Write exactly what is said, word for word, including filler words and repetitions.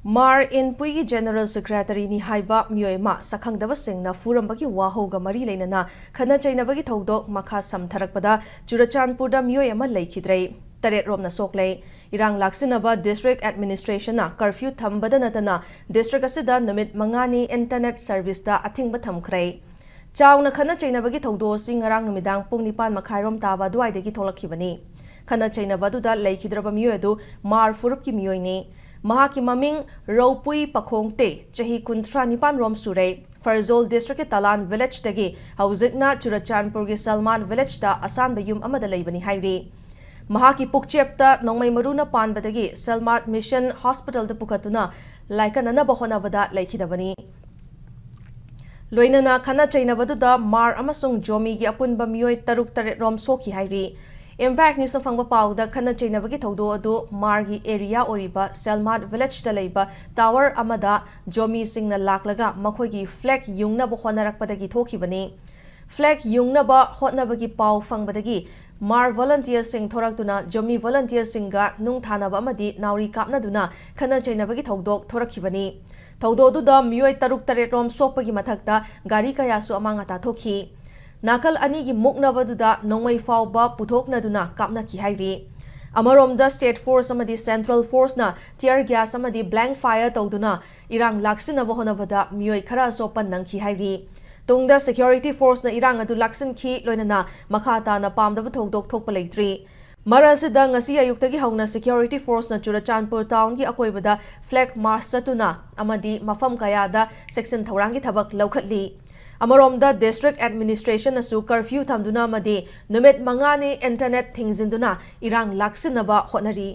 ꯃꯥꯔ ꯏꯟꯄꯨꯏꯒꯤ general ꯁꯦꯀ꯭ꯔꯦꯇꯔꯤꯅꯤ ꯍꯥꯏꯕ ꯃꯤꯑꯣꯏ ꯑꯃ ꯁꯛꯈꯪꯗꯕꯁꯤꯡꯅ ꯐꯨꯔꯝꯕꯒꯤ ꯋꯥꯍꯧꯒ ꯃꯔꯤ ꯂꯩꯅꯅ ꯈꯠꯅ ꯆꯩꯅꯕꯒꯤ ꯊꯧꯗꯣꯛ ꯃꯈꯥ ꯁꯝꯊꯔꯛꯄꯗ ꯆꯨꯔꯆꯥꯟꯄꯨꯔꯗ ꯃꯤꯑꯣꯏ ꯑꯃ ꯂꯩꯈꯤꯗ꯭ꯔꯦ, ꯇꯔꯦꯠ ꯔꯣꯝꯅ ꯁꯣꯛꯂꯦ꯫ ꯏꯔꯥꯡ ꯂꯥꯛꯁꯤꯟꯅꯕ ꯗꯤꯁꯇ꯭ꯔꯤꯛ ꯑꯦꯗꯃꯤꯅꯤꯁꯇ꯭ꯔꯦꯁꯟꯅ ꯀꯔꯐ꯭ꯌꯨ ꯊꯝꯕꯗ ꯅꯠꯇꯅ ꯗꯤꯁꯇ꯭ꯔꯤꯛ ꯑꯁꯤꯗ ꯅꯨꯃꯤꯠ ꯃꯉꯥꯅꯤ ꯏꯟꯇꯔꯅꯦꯠ ꯁꯔꯚꯤꯁꯇ ꯑꯊꯤꯡꯕ ꯊꯝꯈ꯭ꯔꯦ꯫ ꯆꯥꯎꯅ ꯈꯠꯅ ꯆꯩꯅꯕꯒꯤ ꯊꯧꯗꯣꯛ ꯑꯁꯤ ꯉꯔꯥꯡ ꯅꯨꯃꯤꯗꯥꯡ ꯄꯨꯡ ꯅꯤꯄꯥꯟ ꯃꯈꯥꯏꯔꯣꯝ ꯇꯥꯕ ꯑꯗꯨꯋꯥꯏꯗꯒꯤ ꯊꯣꯛꯂꯛꯈꯤꯕꯅꯤ꯫ ꯈꯠꯅ ꯆꯩꯅꯕ ꯑꯗꯨꯗ ꯂꯩꯈꯤꯗ꯭ꯔꯕ ꯃꯤꯑꯣꯏ ꯑꯗꯨ ꯃꯥꯔ ꯐꯨꯔꯨꯞꯀꯤ ꯃꯤꯑꯣꯏꯅꯤ꯫ ꯃꯍꯥꯛꯀꯤ ꯃꯃꯤꯡ ꯔꯧꯄꯨꯏ ꯄꯈꯣꯡꯇꯦ, ꯆꯍꯤ ꯀꯨꯟꯊ꯭ꯔꯥ ꯅꯤꯄꯥꯟ ꯔꯣꯝ ꯁꯨꯔꯦ꯫ ꯐꯔꯖꯣꯜ ꯗꯤꯁꯇ꯭ꯔꯤꯛꯀꯤ ꯇꯂꯥꯟ ꯚꯤꯂꯦꯖꯇꯒꯤ ꯍꯧꯖꯤꯛꯅ ꯆꯨꯔꯆꯥꯟꯄꯨꯔꯒꯤ ꯁꯜꯃꯥꯠ ꯚꯤꯂꯦꯖꯇ ꯑꯁꯥꯟꯕ ꯌꯨꯝ ꯑꯃꯗ ꯂꯩꯕꯅꯤ ꯍꯥꯏꯔꯤ꯫ ꯃꯍꯥꯛꯀꯤ ꯄꯨꯛꯆꯦꯞꯇ ꯅꯣꯡꯃꯩ ꯃꯔꯨꯅ ꯄꯥꯟꯕꯗꯒꯤ ꯁꯜꯃꯥꯠ ꯃꯤꯁꯟ ꯍꯣꯁꯄꯤꯇꯥꯜꯗ ꯄꯨꯈꯠꯇꯨꯅ ꯂꯥꯏꯀꯠꯅꯅꯕ ꯍꯣꯠꯅꯕꯗ ꯂꯩꯈꯤꯗꯕꯅꯤ꯫ ꯂꯣꯏꯅꯅ ꯈꯠꯅ ꯆꯩꯅꯕꯗꯨꯗ ꯃꯥꯔ ꯑꯃꯁꯨꯡ ꯖꯣꯃꯤꯒꯤ ꯑꯄꯨꯟꯕ ꯃꯤꯑꯣꯏ ꯇꯔꯨꯛ ꯇꯔꯦꯠ ꯔꯣꯝ ꯁꯣꯛꯈꯤ ꯍꯥꯏꯔꯤ꯫ ꯏꯝꯄꯦꯛ ꯅ꯭ꯌꯨꯁꯅ ꯐꯪꯕ ꯄꯥꯎꯗ ꯈꯠꯅ ꯆꯩꯅꯕꯒꯤ ꯊꯧꯗꯣꯛ ꯑꯗꯨ ꯃꯥꯔꯒꯤ ꯑꯦꯔꯤꯌꯥ ꯑꯣꯏꯔꯤꯕ ꯁꯦꯜꯃꯥꯠ ꯚꯤꯂꯦꯖꯇ ꯂꯩꯕ ꯇꯥꯋꯔ ꯑꯃꯗ ꯖꯣꯃꯤꯁꯤꯡꯅ ꯂꯥꯛꯂꯒ ꯃꯈꯣꯏꯒꯤ ꯐ꯭ꯂꯦꯒ ꯌꯨꯡꯅꯕ ꯍꯣꯠꯅꯔꯛꯄꯗꯒꯤ ꯊꯣꯛꯈꯤꯕꯅꯤ꯫ ꯐ꯭ꯂꯦꯒ ꯌꯨꯡꯅꯕ ꯍꯣꯠꯅꯕꯒꯤ ꯄꯥꯎ ꯐꯪꯕꯗꯒꯤ ꯃꯥꯔ ꯚꯣꯂꯟꯇꯤꯌꯔꯁꯤꯡ ꯊꯣꯔꯛꯇꯨꯅ ꯖꯣꯃꯤ ꯚꯣꯂꯟꯇꯤꯌꯔꯁꯤꯡꯒ ꯅꯨꯡ ꯊꯥꯅꯕ ꯑꯃꯗꯤ ꯅꯥꯎꯔꯤ ꯀꯥꯞꯅꯗꯨꯅ ꯈꯠꯅ ꯆꯩꯅꯕꯒꯤ ꯊꯧꯗꯣꯛ ꯊꯣꯔꯛꯈꯤꯕꯅꯤ꯫ ꯊꯧꯗꯣꯛ ꯑꯗꯨꯗ ꯃꯤꯑꯣꯏ ꯇꯔꯨꯛ ꯇꯔꯦꯠ ꯔꯣꯝ ꯁꯣꯛꯄꯒꯤ ꯃꯊꯛꯇ ꯒꯥꯔꯤ ꯀꯌꯥꯁꯨ ꯑꯃꯥꯡ ꯑꯇꯥ ꯊꯣꯛꯈꯤ꯫ ꯅꯥꯀꯜ ꯑꯅꯤꯒꯤ ꯃꯨꯛꯅꯕꯗꯨꯗ ꯅꯣꯡꯃꯩ ꯐꯥꯎꯕ ꯄꯨꯊꯣꯛꯅꯗꯨꯅ ꯀꯥꯞꯅꯈꯤ ꯍꯥꯏꯔꯤ꯫ ꯑꯃꯔꯣꯝꯗ ꯁ꯭ꯇꯦꯠ ꯐꯣꯔꯁ ꯑꯃꯗꯤ ꯁꯦꯟꯇ꯭ꯔꯦꯜ ꯐꯣꯔꯁꯅ ꯇꯤꯌꯔ ꯒ꯭ꯌꯥꯁ ꯑꯃꯗꯤ ꯕ꯭ꯂꯦꯡ ꯐꯥꯌꯔ ꯇꯧꯗꯨꯅ ꯏꯔꯥꯡ ꯂꯥꯛꯁꯤꯟꯅꯕ ꯍꯣꯠꯅꯕꯗ ꯃꯤꯑꯣꯏ ꯈꯔꯁꯨ ꯑꯄꯟ ꯅꯪꯈꯤ ꯍꯥꯏꯔꯤ꯫ ꯇꯨꯡꯗ ꯁꯦꯀ꯭ꯌꯨꯔꯤꯇꯤ ꯐꯣꯔꯁꯅ ꯏꯔꯥꯡ ꯑꯗꯨ ꯂꯥꯛꯁꯤꯟꯈꯤ, ꯂꯣꯏꯅꯅ ꯃꯈꯥ ꯇꯥꯅ ꯄꯥꯝꯗꯕ ꯊꯧꯗꯣꯛ ꯊꯣꯛꯄ ꯂꯩꯇ꯭ꯔꯤ꯫ ꯃꯔꯛ ꯑꯁꯤꯗ ꯉꯁꯤ ꯑꯌꯨꯛꯇꯒꯤ ꯍꯧꯅ ꯁꯦꯀ꯭ꯌꯨꯔꯤꯇꯤ ꯐꯣꯔꯁꯅ ꯆꯨꯔꯆꯥꯟꯄꯨꯔ ꯇꯥꯎꯟꯒꯤ ꯑꯀꯣꯏꯕꯗ ꯐ꯭ꯂꯦꯒ ꯃꯥꯔꯆ ꯆꯠꯇꯨꯅ ꯑꯃꯗꯤ ꯃꯐꯝ ꯀꯌꯥꯗ ꯆꯦꯛꯁꯤꯟ ꯊꯧꯔꯥꯡꯒꯤ ꯊꯕꯛ ꯂꯧꯈꯠꯂꯤ꯫ ꯑꯃꯔꯣꯝꯗ ꯗꯤꯁꯇ꯭ꯔꯤꯛ ꯑꯦꯗꯃꯤꯅꯤꯁꯇ꯭ꯔꯦꯁꯟꯅꯁꯨ ꯀꯔꯐ꯭ꯌꯨ ꯊꯝꯗꯨꯅ ꯑꯃꯗꯤ ꯅꯨꯃꯤꯠ ꯃꯉꯥꯅꯤ ꯏꯟꯇꯔꯅꯦꯠ ꯊꯤꯡꯖꯤꯟꯗꯨꯅ ꯏꯔꯥꯡ ꯂꯥꯛꯁꯤꯟꯅꯕ ꯍꯣꯠꯅꯔꯤ꯫